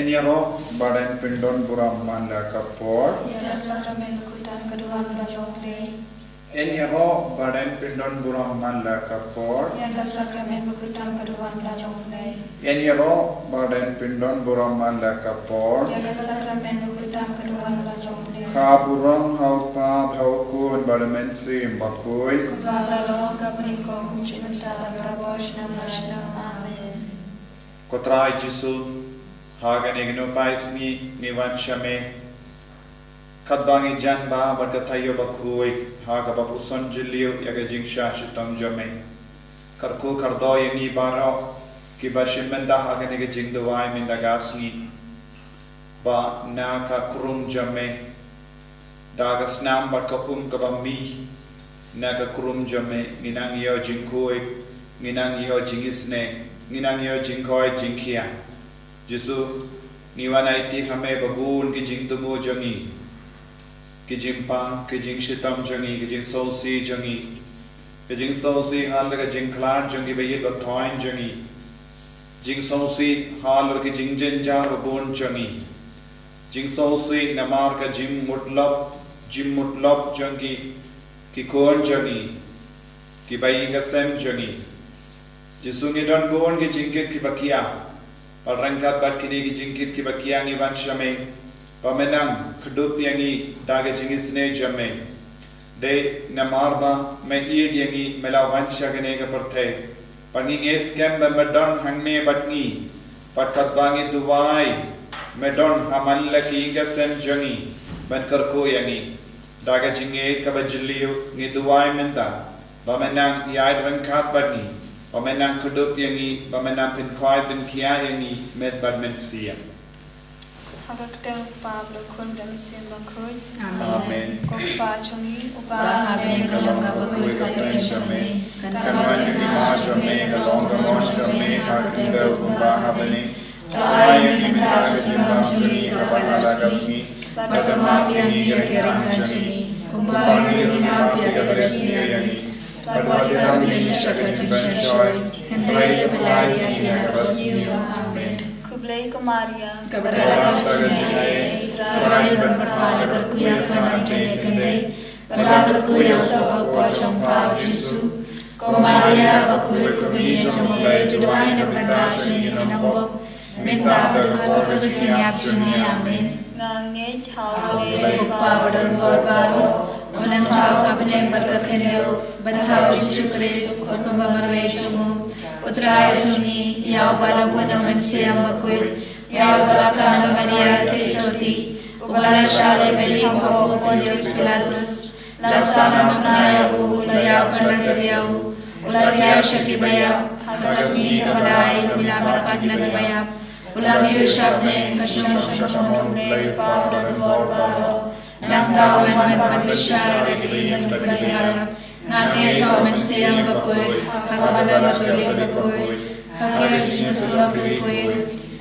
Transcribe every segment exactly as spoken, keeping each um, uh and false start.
Yn ïaroh ba dang pyndon burom man la ka por. Ïa ka sakramen bakhuid tam ka duwan la jong U Blei. Yn ïaroh ba dang pyndon burom man la ka por. Ïa ka sakramen bakhuid tam ka duwan la jong U Blei. Yn ïaroh ba dang pyndon burom man la ka por. Ïa ka sakramen bakhuid tam ka duwan la jong U Blei. Ka burom ha U Kpa, ha U Khun bad ha U Mynsiem Bakhuid. Kumba la long ha ka banyngkong, kumjuh mynta bad barabor, shnong la shnong. Amen. Ko Trai Jisu, ha kane ka nongpai sngi ngi wan sha me. Katba ngi jan bha bad ka taïew bakhuid ha kaba puson jylliew ïa ka jingshah shitom jong me. Kyrkhu kyrdoh ïa ngi baroh kiba shim bynta ha kane ka jingduwai mynta ka sngi. Ba na ka krung jong me, da ka snam bad ka um kaba mih na ka krung jong me, ngi nang ïoh jingkhuid, ngi nang ïoh jingisynei, ngi nang ïoh jingkoit jingkhiah. Jisu, ngi wan aiti ha me ba bun ki jingthmu jong ngi, ki jingpang, ki jingshitom jong ngi, ki jingsngewsih jong ngi, ki jingsngewsih halor ka jingkhlad jong ki ba ïeit ba thoiñ jong ngi, jingsngewsih halor ki jingjynjar ba bun jong ngi, jingsngewsih namar ka jingmutlop, jingmutlop jong ki, ki khun jong ngi, ki ba ïeit ka sem jong ngi. Jisu, ngi don bun ki jingkit kiba khiah. Bad ryngkat bad kine ki jingkit kiba khiah ngi wan sha me, ba me nang kdup ïa ngi da ka jingisynei jong me. Dei namar ba me ïeit ïa ngi me la wan sha kane ka pyrthei. Bad ngi ngeit skhem ba me don hangne bad ngi. Bad katba ngi duwai, me don ha man la ka ïing ka sem jong ngi ban kyrkhu ïa ngi. Da ka jingngeit kaba jylliew ngi duwai mynta, ba me nang ïaid ryngkat bad ngi, ba me nang kdup ïa ngi, ba me nang pynkhuid pynkhiah ïa ngi, met bad mynsiem. Ha ka kyrteng U Kpa, bad U Khun, bad U Mynsiem Bakhuid. Amen. Amen. Ko Kpa jong ngi uba ha bneng, ka long kaba khuid ka kyrteng jong me. Kan wan ka hima jong me, kan long ka mon jong me ha ka khyndew kumba ha bneng. To ai ïa ngi mynta ka jingbam jong ngi kaba ha la ka sngi. Bad to map ïa ngi ïa ki ryngkat jong ngi, kumba ngi ruh ngi map ïa ki ba sniew ïa ngi. Bad wat ïarap ïa ngi sha ka jingpynshoi, hynrei pyllait ïa ngi na kaba sniew. Amen. Khublei ko Maria, kaba don ka jingïeit, U Trai u don bad pha, la kyrkhu ïa pha na bynta ki khynnah, bad la kyrkhu ïa u soh ka kpoh jong pha U Jisu. Ko Maria bakhuid, ko kmie jong U Blei, to duwai na ka bynta jong ngi ki nongbok, mynta bad ha ka por ka jingïap jong ngi. Amen. Nga ngeit ha U Blei U Kpa badonbor baroh, uba nang thaw ha ka bneng bad ka khyndew, bad ha U Jisu Khrist, U Khun ba marwei jong U, U Trai jong ngi, ïa uba la bun na U Mynsiem Bakhuid, ïa uba la khang da ka Maria Theisotti, uba la shah leh ha ka ïing hapoh u Pontius Pilatus, la sahnarphna ïa u, u la ïap bad la kynriaw, u la riaw sha ki baïap, ha ka sngi kaba lai u la mihpat na ki baïap, u la mih sha bneng, u shong sha ka shynrong U Blei U Kpa badonbor baroh. Nangta un wan ban bishar ïa ki briew bad ki baïap. Nga ngeit ha U Mynsiem Bakhuid, ha ka balang Katholik bakhuid, ha ka jingïasyllok bakhuid,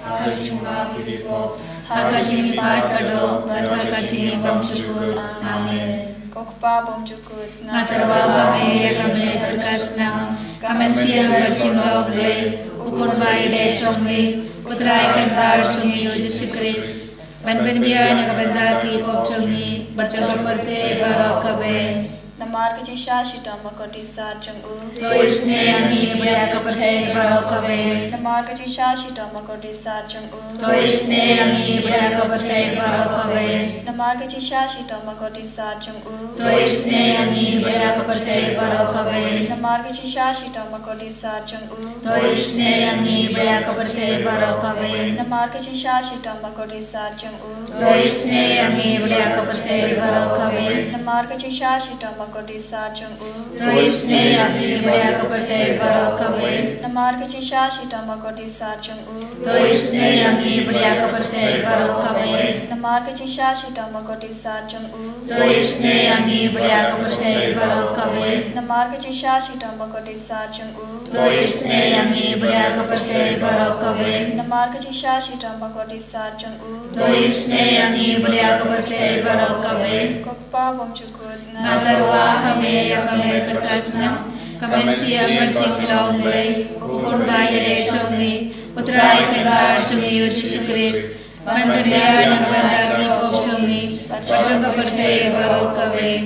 ha ka jingbam ïa ki pop, ha ka jingmihpat ka doh, bad ha ka jingim bymjukut. Amen. Ko Kpa bymjukut, nga tyrwa ha me ïa ka met bad ka snam, ka mynsiem bad jinglong U Blei, U Khun ba ïeit jong me, U Trai kynrad jong ngi U Jisu Khrist, ban pynbiang na ka bynta ki pop jong ngi bad jong ka pyrthei baroh kawei. Namar ka jingshah shitom bakordit sat jong u. To isynei ïa ngi bad ïa ka pyrthei baroh kawei. Namar ka jingshah shitom bakordit sat jong u. To isynei ïa ngi bad ïa ka pyrthei baroh kawei. Namar ka jingshah shitom bakordit sat jong u. To isynei ïa ngi bad ïa ka pyrthei baroh kawei. Namar ka jingshah shitom bakordit sat jong u. To isynei ïa ngi bad ïa ka pyrthei baroh kawei. Namar ka jingshah shitom bakordit sat jong u. To isynei ïa ngi bad ïa ka pyrthei baroh kawei. Namar ka jingshah shitom bakordit sat jong u. To isynei ïa ngi bad ïa ka pyrthei baroh kawei. Namar ka jingshah shitom bakordit sat jong u. To isynei ïa ngi bad ïa ka pyrthei baroh kawei. Namar ka jingshah shitom bakordit sat jong u. To isynei ïa ngi bad ïa ka pyrthei baroh kawei. Namar ka jingshah shitom bakordit sat jong u. To isynei ïa ngi bad ïa ka pyrthei baroh kawei. Namar ka jingshah shitom bakordit sat jong u. To isynei ïa ngi bad ïa ka pyrthei baroh kawei. Ko Kpa bymjukut, nga tyrwa ha me ïa ka met bad ka snam, ka mynsiem bad jinglong U Blei, U Khun ba ïeit jong me, U Trai kynrad jong ngi U Jisu Khrist, ban pynbiang na ka bynta ki pop jong ngi, bad jong ka pyrthei baroh kawei.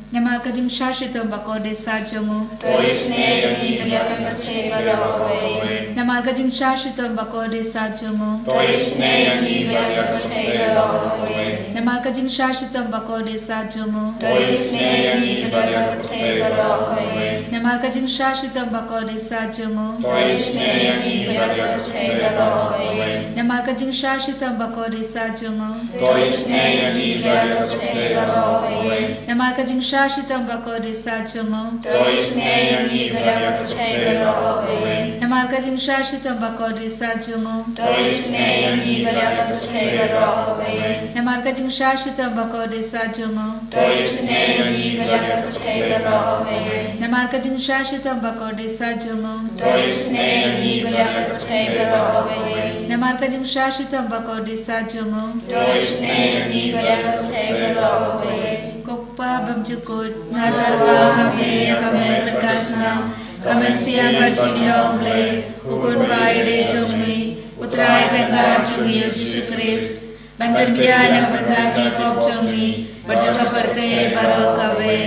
Namar ka jingshah shitom bakordit sah jong u, to isynei ïa ngi bad ïa ka pyrthei baroh kawei. Namar ka jingshah shitom bakordit sah jong u, to isynei ïa ngi bad ïa ka pyrthei baroh kawei. Namar ka jingshah shitom bakordit sah jong u, to isynei ïa ngi bad ïa ka pyrthei baroh kawei. Namar ka jingshah shitom bakordit sah jong u, to isynei ïa ngi bad ïa ka pyrthei baroh kawei. Namar ka jingshah shitom bakordit sah jong u, to isynei ïa ngi bad ïa ka pyrthei baroh kawei. Namar ka jingshah shitom bakordit sah jong u, to isynei ïa ngi bad ïa ka pyrthei baroh kawei. Namar ka jingshah shitom bakordit sah jong u, to isynei ïa ngi bad ïa ka pyrthei baroh kawei. Namar ka jingshah shitom bakordit sah jong u, to isynei ïa ngi bad ïa ka pyrthei baroh kawei. Namar ka jingshah shitom bakordit sah jong u, to isynei ïa ngi bad ïa ka pyrthei baroh kawei. Namar ka jingshah shitom bakordit sah jong u, to isynei ïa ngi bad ïa ka pyrthei baroh kawei. Ko Kpa bymjukut, nga tyrwa ha me ïa ka met bad ka snam, ka mynsiem bad jinglong Blei, u Khun ba ïeit jong me, u Trai Kynrad jong ngi u Jisu Khrist, ban pynbiang na ka bynta ki pop jong ngi bad jong ka pyrthei baroh kawei.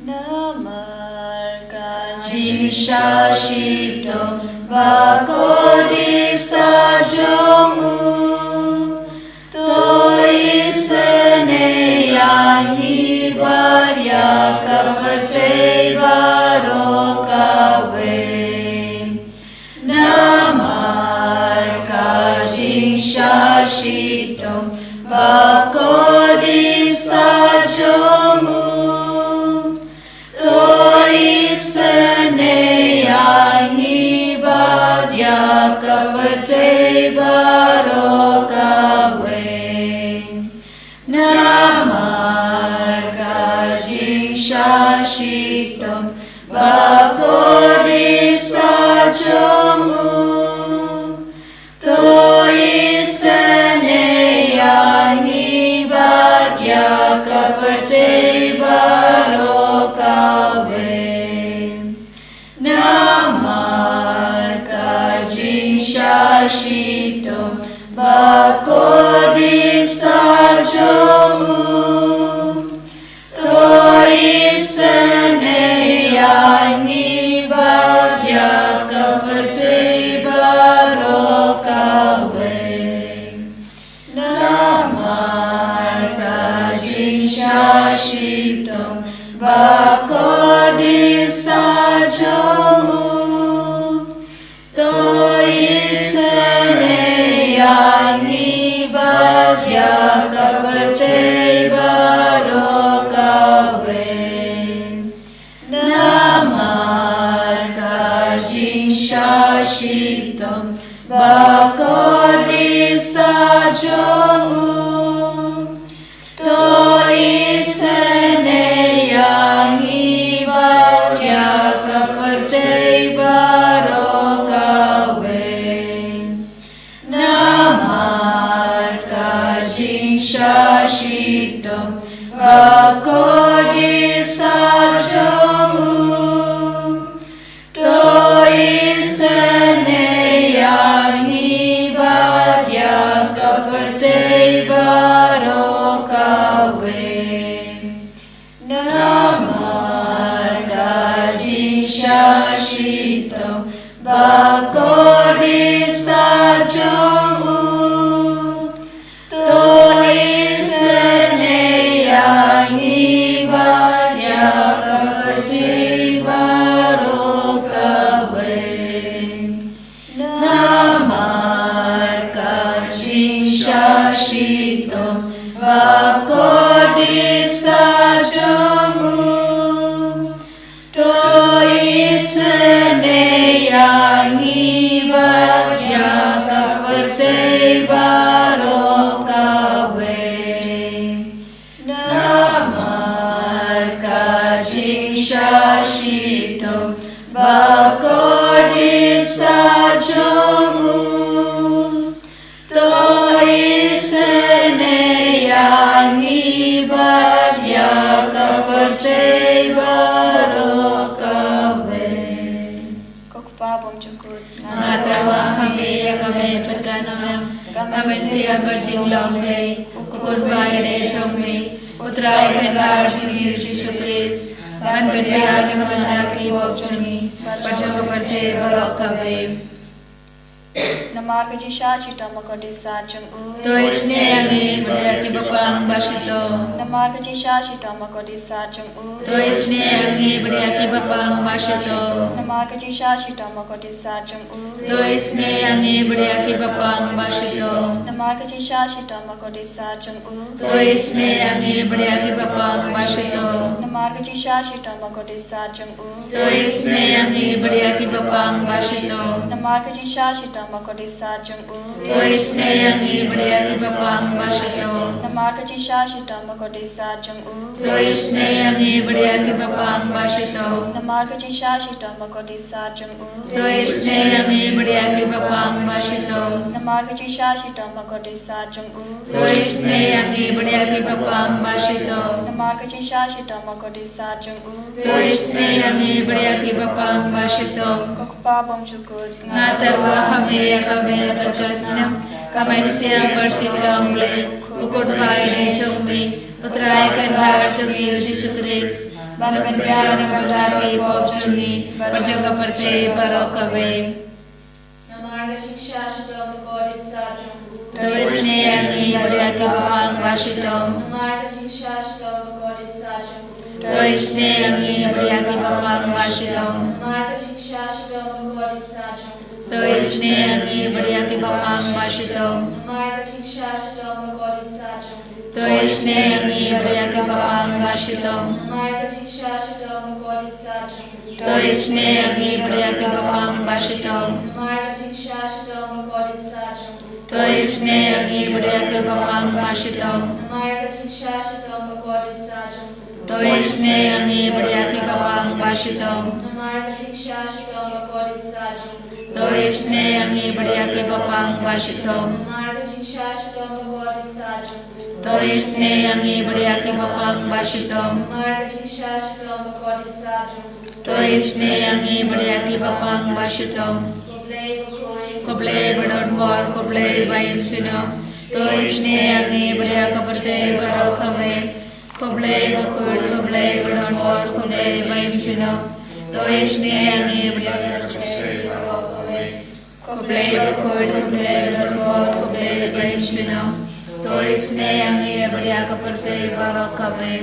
Namar ka jingshah shitom bakordit sah jong u, to isynei ïa ngi bad ïa ka pyrthei baroh kawei. Namar ka jingshah shitom bakordit sah jong u, to isynei ïa ngi bad ïa ka pyrthei baroh kawei. Namar ka jingshah shitom bakordit sah jong u, to isynei ïa ngi bad ïa ka pyrthei baroh kawei. Namar ka jingshah shitom bakordit sah jong u, to isynei ïa ngi bad ïa ka pyrthei baroh kawei. Namar ka jingshah shitom bakordit sah jong u, to isynei ïa ngi bad ïa ka pyrthei baroh kawei. Namar ka jingshah shitom bakordit sah jong u, to isynei ïa ngi bad ïa ka pyrthei baroh kawei. Namar ka jingshah shitom bakordit sah jong u, to isynei ïa ngi bad ïa ka pyrthei baroh kawei. Namar ka jingshah shitom bakordit sah jong u, to isynei ïa ngi bad ïa ka pyrthei baroh kawei. Namar ka jingshah shitom bakordit sah jong u, to isynei ïa ngi bad ïa ka pyrthei baroh kawei. Namar ka jingshah shitom bakordit sah jong u, to isynei ïa ngi bad ïa ka pyrthei baroh kawei. Ko Kpa bymjukut, nga tyrwa ha me ïa ka met bad ka snam, Ka mynsiem ka jinglong Blei, u Kynrad jong me, u Trai Kynrad jong ngi u Jisu Khrist, ban pynbiang na ka bynta ki pop jong ngi, bad jong ka pyrthei baroh kawei. Namar ka jingshah shitom bakordit sat jong u. To isynei ïa ngi bad ïa ki bapang ba shitom. Namar ka jingshah shitom bakordit sat jong u. To isynei ïa ngi bad ïa ki bapang ba shitom. Namar ka jingshah shitom bakordit sat jong u. To isynei ïa ngi bad ïa ki bapang ba shitom. Namar ka jingshah shitom bakordit sat jong u. To isynei ïa ngi bad ïa ki bapang ba shitom. Namar ka jingshah shitom bakordit sat jong u. To isynei ïa ngi bad ïa ki bapang ba shitom. Namar ka jingshah shitom bakordit sat jong u. To isynei ïa ngi bad ïa ki bapang ba shitom. Namar ka jingshah shitom bakordit sat jong u. To isynei ïa ngi bad ïa ki bapang ba shitom. Namar ka jingshah shitom bakordit sat jong u. To isynei ïa ngi bad ïa ki bapang ba shitom. Namar ka jingshah shitom bakordit sat jong u. To isynei ïa ngi bad ïa ki bapang ba shitom. Namar ka jingshah shitom bakordit sat jong u. To isynei ïa ngi bad ïa ki bapang ba shitom. Ko Kpa bymjukut, nga tyrwa ha me ïa ka miet bad ka snem, ka mynsiem ka jinglong Blei, u Kynrad jong me, u Trai Kynrad jong ngi u Jisu Khrist, ban pynbiang na ka bynta ki pop jong ngi, bad jong ka pyrthei baroh kawei. Namar ka jingshah shitom bakordit sat jong u. To isynei ïa ngi bad ïa ki bapang ba shitom. Namar ka jingshah shitom bakordit sat jong u. To isynei ïa ngi bad ïa ki bapang ba shitom. Namar ka jingshah shitom bakordit sat jong u. To isynei ïa ngi bad ïa ki bapang ba shitom. Namar ka jingshah shitom bakordit sat jong u. To isynei ïa ngi bad ïa ki bapang ba shitom. Namar ka jingshah shitom bakordit sat jong u. To isynei ïa ngi bad ïa ki bapang ba shitom. Namar ka jingshah shitom bakordit sat jong u. To isynei ïa ngi bad ïa ki bapang ba shitom. Namar ka jingshah shitom bakordit sat jong u. To isynei ïa ngi bad ïa ki bapang ba shitom. Namar ka jingshah shitom bakordit sat jong u. To isynei ïa ngi bad ïa ki bapang ba shitom. Namar ka jingshah shitom bakordit sat jong u. To isynei ïa ngi bad ïa ki bapang ba shitom. Namar ka jingshah shitom bakordit sat jong u. To isynei ïa ngi bad ïa ki bapang ba shitom. Ko Blei bakhuid, ko Blei badonbor, ko Blei ba im junom. To isynei ïa ngi bad ïa ka pyrthei baroh kawei. Ko Blei bakhuid, ko Blei badonbor, ko Blei ba im junom. To isynei ïa ngi bad ïa ka pyrthei baroh kawei. Ko Blei bakhuid, ko Blei badonbor, ko Blei ba im junom. To isynei ïa ngi bad ïa ka pyrthei baroh kawei.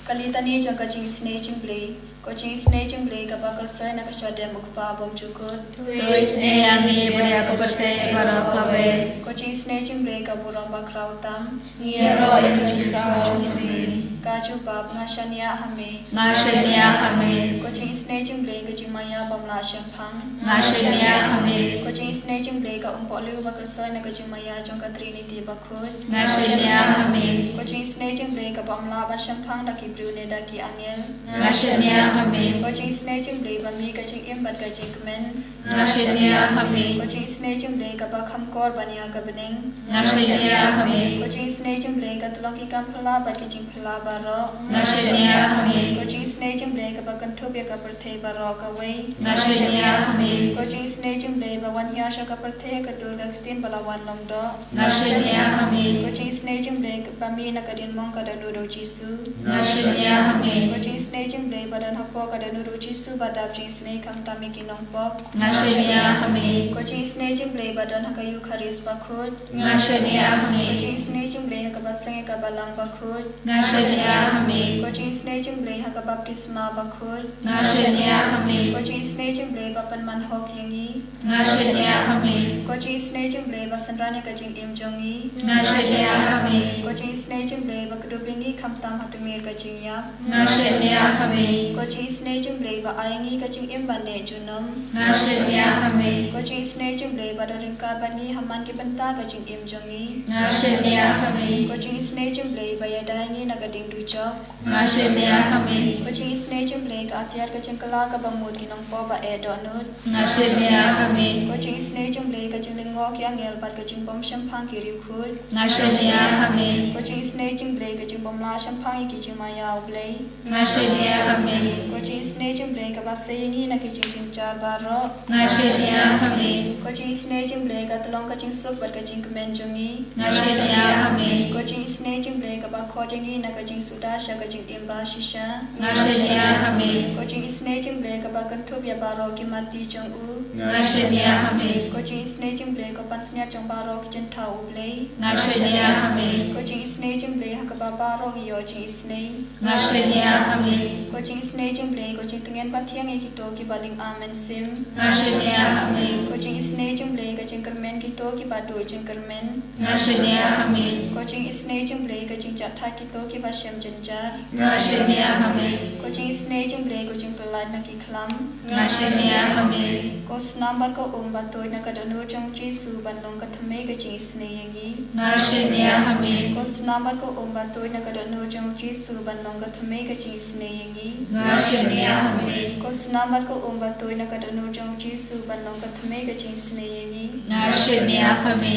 Ka Litani jong ka jingisynei jong Blei. Ko jingisynei jong Blei kaba khuslai na ka shadem u Kpa bymjukut. To isynei ïa ngi bad ïa ka pyrthei baroh kawei. Ko jingisynei jong Blei ka burom bakhraw tam. Ngi ïaroh ïa ka jingkyrkhu jong me. Ka jubab, nga shaniah ha me. Nga shaniah ha me. Ko jingisynei jong Blei ka jingmaïa bym lah shemphang. Nga shaniah ha me. Ko jingisynei jong Blei ka umpohliew ba khuslai na ka jingmaïa jong ka Trinity bakhuid. Nga shaniah ha me. Ko jingisynei jong Blei kaba ym lah ban shemphang da ki briew ne da ki angel. Nga shaniah ha me. Ko jingisynei jong Blei ba mih ka jingim bad ka jingkmen. Nga shaniah ha me. Ko jingisynei jong Blei kaba kham kor ban ïa ka bneng. Nga shaniah ha me. Ko jingisynei jong Blei ka tyllong ki kam phylla bad ki jingphylla baroh. Nga shaniah ha me. Ko jingisynei jong Blei kaba kynthup ïa ka pyrthei baroh kawei. Nga shaniah ha me. Ko jingisynei jong Blei ba wan hiar sha ka pyrthei ha ka dur ka ktien ba la wan long doh. Nga shaniah ha me. Ko jingisynei jong Blei ba mih na ka diengmong ka dohnud u Jisu. Nga shaniah ha me. Ko jingisynei jong Blei ba don hapoh ka dohnud u Jisu ba dap jingisynei khamtam ïa ki nongpop. Nga shaniah ha me. Ko jingisynei jong Blei ba don ha ka Eukharist bakhuid. Nga shaniah ha me. Ko jingisynei jong Blei ha kaba seng ïa ka balang bakhuid. Nga shaniah ha me. Ko jingisynei jong Blei ha ka baptisma bakhuid. Nga shaniah ha me. Ko jingisynei jong Blei ba pynman hok ïa ngi. Nga shaniah ha me. Ko jingisynei jong Blei ba synran ïa ka jingim jong ngi. Nga shaniah ha me. Ko jingisynei jong Blei ba kdup ïa ngi khamtam ha tmier ka jingïap. Nga shaniah ha me. Ko jingisynei jong Blei ba ai ïa ngi ka jingim ban neh junom. Nga shaniah ha me. Ko jingisynei jong Blei ba don ryngkat bad ngi ha man ki bynta ka jingim jong ngi. Nga shaniah ha me. Ko jingisynei jong Blei ba ïada ïa ngi na ka ding dujok. Nga shaniah ha me. Ko jingisynei jong Blei ka atiar ka jingkylla kaba mut ki nongpop ba eh dohnud. Nga shaniah ha me. Ko jingisynei jong Blei ka jinglyngngoh ki angel bad ka jingbym shemphang ki riewkhuid. Nga shaniah ha me. Ko jingisynei jong Blei ka jingbym lah shemphang ïa ki jingmaïa u Blei. Nga shaniah ha me. Ko Ko jingisynei jong U Blei kaba sei ïa ngi na ki jingjynjar baroh. Nga shaniah ha me. Ko jingisynei jong U Blei ka tyllong ka jingsuk bad ka jingkmen jong ngi. Nga shaniah ha me. Ko jingisynei jong U Blei kaba khot ïa ngi na ka jingsuda sha ka jingim ba shisha. Nga shaniah ha me. Ko jingisynei jong U Blei kaba kynthup ïa baroh ki mati jong u. Nga shaniah ha me. Ko jingisynei jong U Blei ko pansngiat jong baroh ki jingthaw U Blei. Nga shaniah ha me. Ko jingisynei jong U Blei ha kaba baroh ngi ïoh jingisynei. Nga shaniah ha me. Ko jingisynei jong U Blei ko jingtngen ba thiang ïa kito kiba lyngba mynsiem. Nga shaniah ha me. Ko jingisynei jong U Blei ka jingkyrmen kito kiba duh jingkyrmen. Nga shaniah ha me. Ko jingisynei jong U Blei ka jingjahthait kito kiba shem jynjar. Nga shaniah ha me. Ko jingisynei jong U Blei ko jingpyllait na ki khlam. Nga shaniah ha me. Ko snam bad ko um ba tuid na ka dohnud jong U Jisu ban long ka thymmei ka jingisynei ïa ngi. Nga shaniah ha me. Ko snam bad ko um ba tuid na ka dohnud jong U Jisu ban long ka thymmei ka jingisynei ïa ngi. Nga shaniah ha me. Ko snam bad ko um ba tuid na ka dohnud jong U Jisu ban long ka thymmei ka jingisynei ïa ngi. Nga shaniah ha me.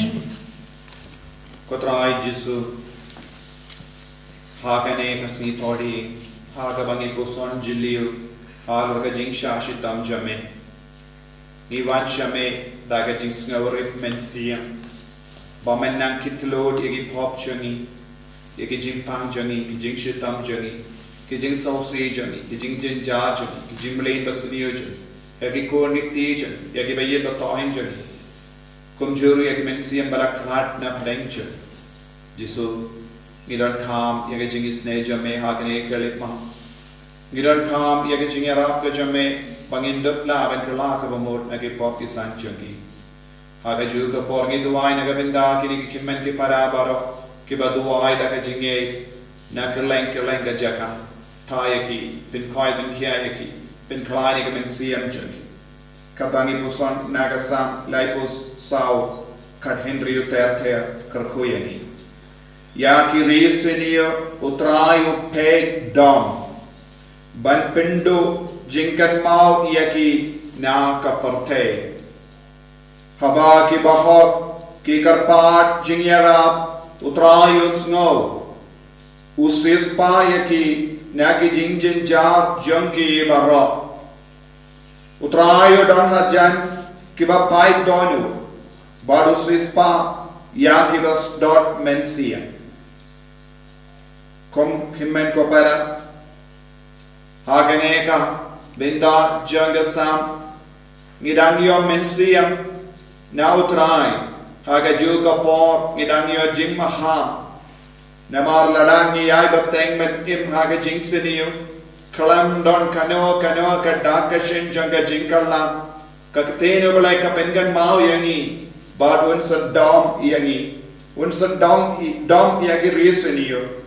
Ko Trai Jisu, ha kane ka sngi Thohdieng, ha kaba ngi puson jylliew halor ka jingshah shitom jong me, ngi wan sha me da ka jingsngewrit mynsiem ba men nang kit lut ïa ki pop jong ngi, ïa ki jingpang jong ngi, ki jingshitom jong ngi, ki jingsngewsih jong ngi, ki jingjynjar jong ngi, ki jingmlien basniew jong ngi, ïa ki khun ki kti jong ngi, ïa kiba ïeit ba tohïn jong ngi, kumjuh ruh ïa ki mynsiem ba la khlad na pdeng jong ngi. Jisu, ngi donkam ïa ka jingisynei jong me ha kane ka khyllipmat. Ngi donkam ïa ka jingïarap ka jong me ba ngin dup lah ban kylla kaba mut na ki pop ki san jong ngi. Ha kajuh ka por ngi duwai na ka bynta kine ki hynmen ki para baroh kiba duwai da ka jingngeit na kylleng kylleng ka jaka. Thaw ïa ki, pynkhuid pynkhiah ïa ki, pynkhlaiñ ïa ka mynsiem jong ki. Kaba ngi puson na ka Salm laiphew saw, khathynriew ter ter, kyrkhu ïa ngi. Ïa ki ri syniew U Trai u peit dom, ban pynduh jingkynmaw ïa ki na ka pyrthei. Haba ki bahok ki kyrpad jingïarap, U Trai u sngew. U siewspah ïa ki na ki jingjynjar jong ki baroh. U Trai u don hajan kiba pait dohnud, bad u siewspah ïa kiba sdot mynsiem. Ko hynmen ko para, ha kane ka bynta jong ka Salm, ngi dang ïoh mynsiem na U Trai, ha kajuh ka por ngi dang ïoh jingmaham. Namar lada ngi ïai bteng ban im ha ka jingsniew, khlem don kano kano ka dak ka shin jong ka jingkylla, ka ktien U Blei ka pynkynmaw ïa ngi, bad un sa dom ïa ngi, un sa dom ï-, dom ïa ki ri syniew,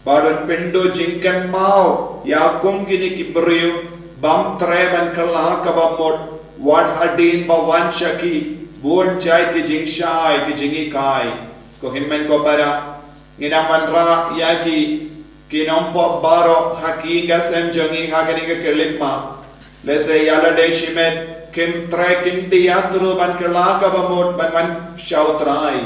bad un pynduh jingkynmaw ïa kum kine ki briew bym treh ban kylla kaba mut, wat hadien ba wan sha ki bun jait ki jingshai ki jinghikai. Ko hynmen ko para, ngin ym wanrah ïa ki, ki nongpop baroh ha ki ïing ki sem jong ngi ha kane ka khyllipmat. Lehse ïa lade shimet kim treh, kim dei ïathuh ban kylla kaba mut ban wan sha U Trai.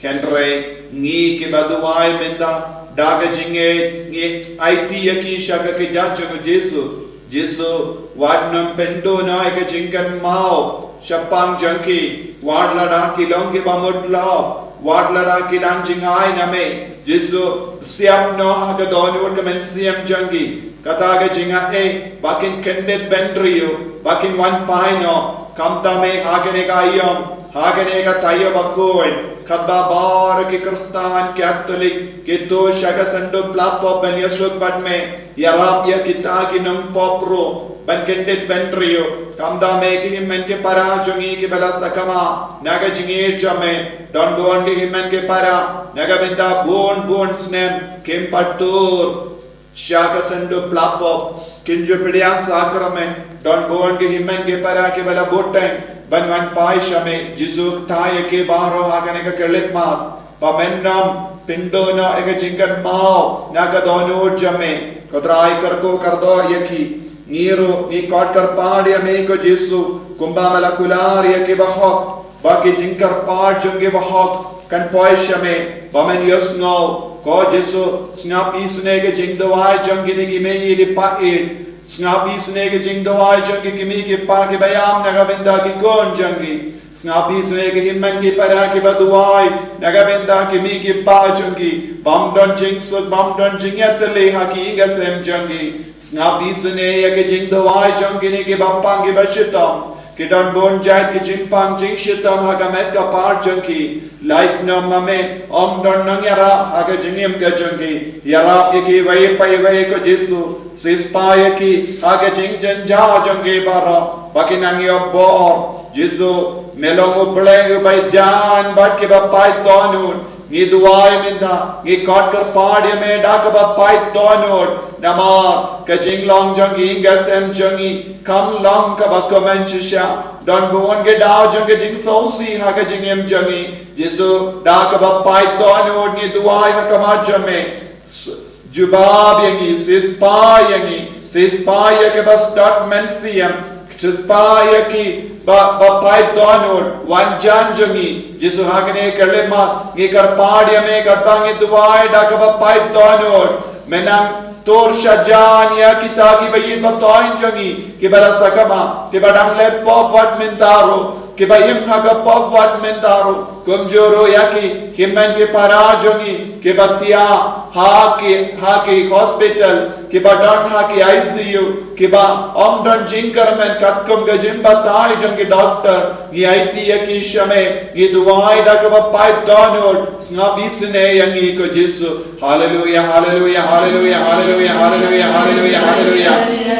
Hynrei ngi kiba duwai mynta da ka jingngeit, ngi aiti ïa ki sha ka kjat jong U Jisu. Jisu, wat nym pynduh noh ïa ka jingkynmaw shaphang jong ki, wat lada ki long kiba mut lok, wat lada ki dang jngai na me. Jisu, siap noh ha ka dohnud ka mynsiem jong ki. Kata ka jingaiei ba kin kyndit bynriew, ba kin wan phai noh. Khamtam eh ha kane ka aïom, ha kane ka taïew bakhuid, katba baroh ki Khristan Katholik ki tuh sha ka syndu pla pop ban ïasuk bad me, ïarap ïa kita ki nongpop ruh ban kyndit bynriew. Khamtam eh ki hynmen ki para jong ngi kiba la sakma na ka jingïeit jong me. Don bun ki hynmen ki para na ka bynta bun bun snem kim pat tur sha ka syndu pla pop, kim ju pdiang sakramen. Don bun ki hynmen ki para kiba la bteng ban wan phai sha me. Jisu, kta ïa ki baroh ha kane ka khyllipmat, ba men nym pynduh noh ïa ka jingkynmaw na ka dohnud jong me. Ko Trai, kyrkhu kyrdoh ïa ki. Ngi ruh ngi khot kyrpad ïa me ko Jisu, kumba me la kular ïa ki bahok, ba ki jingkyrpad jong ki bahok kan poi sha me, ba men ïohsngew. Ko Jisu, sngap isynei ka jingduwai jong kine ki mei ïeit ba ïeit, Sngap isynei ka jingduwai jong ki kmie ki kpa kiba ïam na ka bynta ki khun jong ki. Sngap isynei ki hynmen ki para kiba duwai na ka bynta ki kmie ki kpa jong ki. Bym don jingsuk, bym don jingïatylli ha ki ïing ka sem jong ki. Sngap isynei ïa ki jingduwai jong kine kiba pang kiba shitom. Ki don bun jait ki jingpang jingshitom ha ka met ka par jong ki. Lait noh ma me, ym don nongïarap ha ka jingim ka jong ki. Ïarap ïa ki iwei pa iwei ko Jisu. Siewspah ïa ki ha ka jingjynjar jong ki baroh, ba kin nang ïoh bor. Jisu, me long U Blei uba ïeit bad kiba pait dohnud. Ngi duwai mynta, ngi khot kyrpad ïa me da kaba pait dohnud. Namar ka jinglong jong ki ïing ka sem jong ngi kam long kaba kmen shisha. Don bun ki daw jong ka jingsngewsih ha ka jingim jong ngi. Jisu, da kaba pait dohnud ngi duwai ha khmat jong me. S- Jubab ïa ngi, siewspah ïa ngi, siewspah ïa kiba sdang mynsiem, siewspah ïa kiba, ba pait dohnud, wan jan jong ngi. Jisu, ha kane ka lymmat ngi kyrpad ïa me katba ngi duwai da kaba pait dohnud. Me nang tur shajan ïa kita kiba ïeit ba thoiñ jong ngi, kiba la sakma, kiba dang leh pop wat mynta ruh, kiba im ha ka pop wat mynta ruh. Kumjuh ruh ïa ki hynmen ki para jong ngi kiba thiah ha ki, ha ki hospital, kiba don ha ki I C U, kiba ym don jingkyrmen katkum ka jingbatai jong ki doktor. Ngi aiti ïa ki sha me, ngi duwai da kaba pait dohnud, sngap isynei ïa ngi ko Jisu. Haleluya, haleluya, haleluya, haleluya, haleluya, haleluya, haleluya.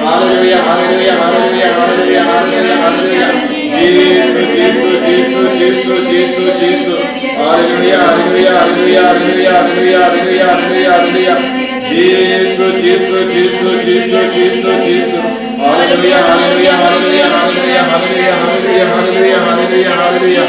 Haleluya, haleluya, haleluya, haleluya, haleluya, haleluya. Jisu, Jisu, Jisu, Jisu, Jisu, Jisu. Haleluya, haleluya, haleluya, haleluya, haleluya, haleluya, haleluya, haleluya. Jisu, Jisu, Jisu, Jisu, Jisu, Jisu. Haleluya, haleluya, haleluya, haleluya, haleluya, haleluya, haleluya, haleluya, haleluya.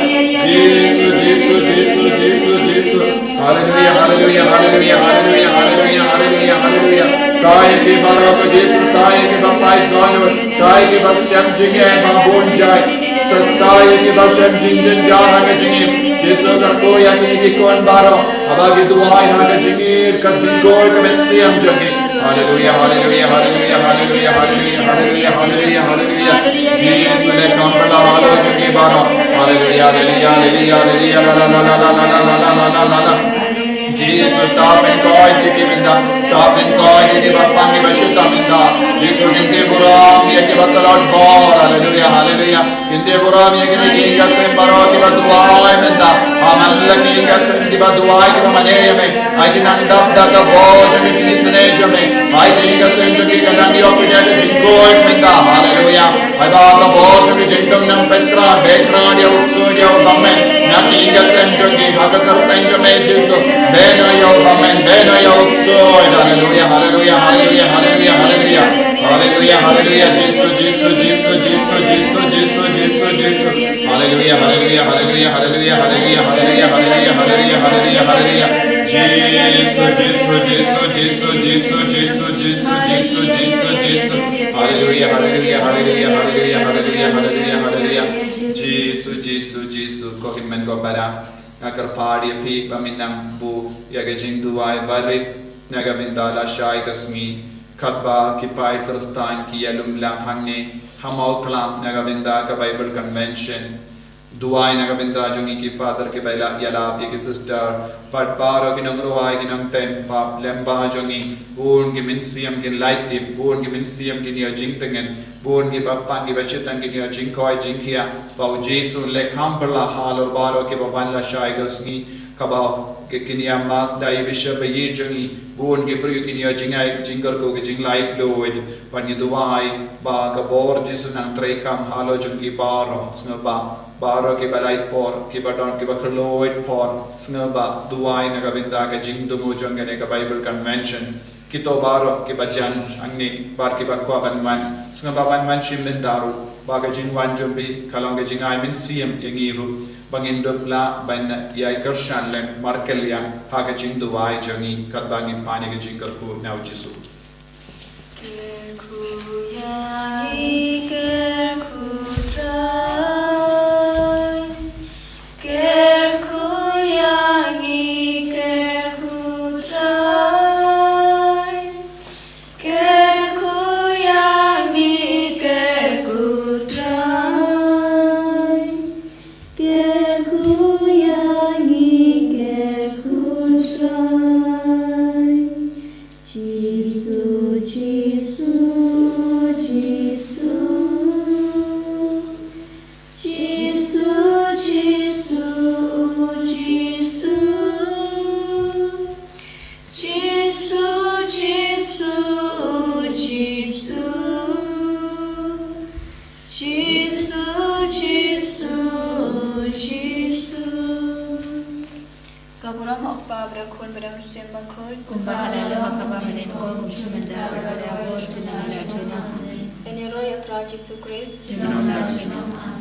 Jisu, Jisu, Jisu, Jisu, Jisu. Haleluya, haleluya, haleluya, haleluya, haleluya, haleluya, haleluya. Tang ïa ki baroh ko Jisu, tang ïa kiba pait dohnud, tang ïa kiba shem jingeh ba bun jait, tang ïa kiba shem jingjynjar ha ka jingim. Jisu, kyrkhu ïa kine ki khun baroh, haba ki duwai ha ka jingim, ka jingkhuid ka mynsiem jong ki. Haleluya, haleluya, haleluya, haleluya, haleluya, haleluya, haleluya, haleluya. Jisu, leh kam bala halor jong ki baroh. Haleluya, haleluya, haleluya, haleluya, la, la, la. Jisu, ta pynkoit ïa ki mynta, ta pynkoit ïa kiba pang kiba shitom mynta. Jisu, kyntiew burom ïa kiba tlot bor. Haleluya, haleluya. Kyntiew burom ïa kine ki ïing ki sem baroh kiba duwai mynta. Aman la ki ïing ki sem kiba duwai kiba mane ïa me. Ai ki nang dap da ka bor jong ka jingisynei jong me. Ai ki ïing ki sem jong ki kan nang ïoh pynïaid ka jingkhuid mynta. Haleluya. Ai ba ka bor jong ka jingdum nang pyntrei, pyntrei ïa u ksuid ïa u bymman. Na ki ïing ki sem jong ki ha ka kyrteng jong me Jisu. Beh noh ïa u bymman, beh noh ïa u ksuid. Haleluya, haleluya, haleluya, haleluya, haleluya. Haleluya, haleluya, Jisu, Jisu, Jisu. Haleluya, haleluya, haleluya, haleluya. Jisu, Jisu, Jisu. Haleluya, haleluya, haleluya, haleluya, haleluya, haleluya, haleluya. Jisu, Jisu, Jisu, ko hynmen ko para. Nga kyrpad ïa phi ba men nang buh ïa ka jingduwai barit na ka bynta lashai ka sngi. Katba ki paid Khristan ki ïalum lang hangne ha Mawklam na ka bynta ka Bible Convention. Duwai na ka bynta jong ngi ki father kiba ïalap, ïalap ïa ki sister. Bad baroh ki nongrwai ki nongtem pap lem bad jong ngi. Bun ki mynsiem kin lait im, bun ki mynsiem kin ïoh jingtngen. Bun kiba pang kiba shitang kin ïoh jingkoit jingkhiah. Ba u Jisu un leh kham pyrshah halor baroh kiba wan lashai ka sngi. Kaba ki kin ïa mass da i bishop ba ïeit jong ngi. Bun ki briew kin ïoh jingai ki jingkyrkhu ki jinglaitluid. Bad ngi duwai ba ka bor Jisu nang treikam halor jong ki baroh. Sngewbha baroh kiba lait por, kiba don kiba khlem lait por. Sngewbha duwai na ka bynta ka jingdum jong kane ka Bible Convention. Kito baroh kiba jan hangne bad kiba kwah ban wan, sngewbha ban wan shim bynta ruh, ba ka jingwan jong phi ka long ka jingai mynsiem ïa ngi ruh, ba ngin dup lah ban ïai kyrshan lem markylliang ha ka jingduwai jong ngi katba ngin pan ïa ka jingkyrkhu na u Jisu. Kyrkhu ïa ngi, kyrkhu Trai. Kyrkhu ïa ngi, kyrkhu Trai. Kyrkhu ïa Jisu, Jisu, Jisu. Jisu, Jisu, Jisu. Jisu, Jisu, Jisu. Jisu, Jisu, Jisu. Ka burom ha u Kpa bad ha u Khun bad ha u Mynsiem Bakhuid. Kumba ha la lyngba ka ba mynnin ko, kumjuh mynta, bad ha ka por junom la junom. Amen. Ngan ïaroh ïa u Trai Jisu Khrist. Junom la junom.